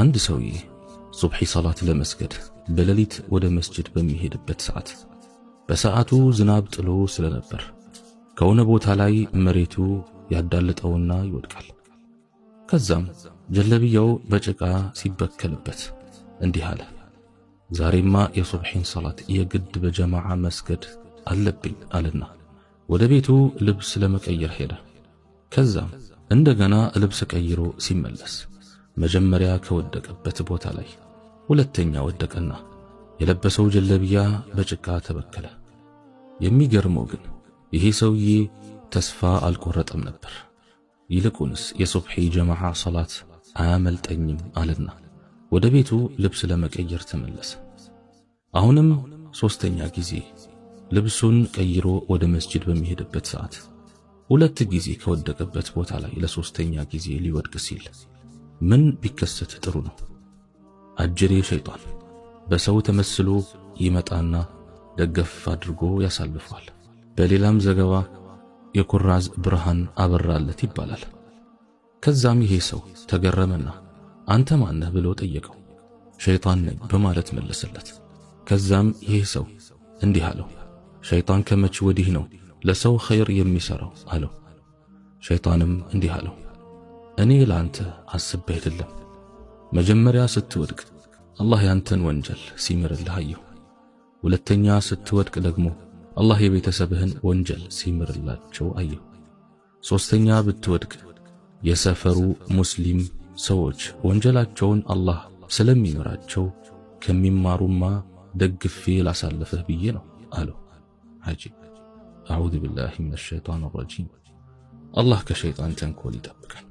አንድ ሰውዬ ሱብሒ ሰላት ለመስገድ በሌሊት ወደ መስጅድ በሚሄድበት ሰዓት በሰዓቱ ዝናብ ጥሎ ስለነበር ከሆነ ቦታ ላይ መሬቱ ያዳልጠውና ይወድቃል። ከዛም ጀለብያው በጭቃ ሲበከልበት እንዲህ አለ፣ ዛሬማ የሱብሒን ሰላት የግድ በጀማዓ መስገድ አለብኝ አለና ወደ ቤቱ ልብስ ለመቀየር ሄደ። ከዛም እንደገና ልብስ ቀይሮ ሲመለስ መጀመሪያ ከወደቀበት ቦታ ላይ ሁለተኛ ወደቀና የለበሰው ጀለብያ በጭቃ ተበከለ። የሚገርመው ግን ይሄ ሰውዬ ተስፋ አልቆረጠም ነበር። ይልቁንስ የሱብሒ ጀማዓ ሰላት አያመልጠኝም አለና ወደ ቤቱ ልብስ ለመቀየር ተመለሰ። አሁንም ሶስተኛ ጊዜ ልብሱን ቀይሮ ወደ መስጂድ በሚሄድበት ሰዓት ሁለት ጊዜ ከወደቀበት ቦታ ላይ ለሶስተኛ ጊዜ ሊወድቅ ሲል ምን ቢከሰት ጥሩ ነው? አጅሬ ሸይጣን በሰው ተመስሎ ይመጣና ደገፍ አድርጎ ያሳልፈዋል። በሌላም ዘገባ የኩራዝ ብርሃን አበራለት ይባላል። ከዛም ይሄ ሰው ተገረመና አንተ ማነህ ብሎ ጠየቀው። ሸይጣን ነኝ በማለት መለሰለት። ከዛም ይሄ ሰው እንዲህ አለው፣ ሸይጣን ከመቼ ወዲህ ነው ለሰው ኸይር የሚሰራው አለው። ሸይጣንም እንዲህ አለው፣ እኔ ለአንተ አስቤ አይደለም። መጀመሪያ ስትወድቅ አላህ ያንተን ወንጀል ሲምርልህ አየሁ። ሁለተኛ ስትወድቅ ደግሞ አላህ የቤተሰብህን ወንጀል ሲምርላቸው አየሁ። ሶስተኛ ብትወድቅ የሰፈሩ ሙስሊም ሰዎች ወንጀላቸውን አላህ ስለሚምራቸው ከሚማሩማ ደግፌ ላሳልፍህ ብዬ ነው አለው። عجيب። أعوذ بالله من الشيطان الرجيم። አላህ ከሸይጣን ተንኮል ይጠብቀን።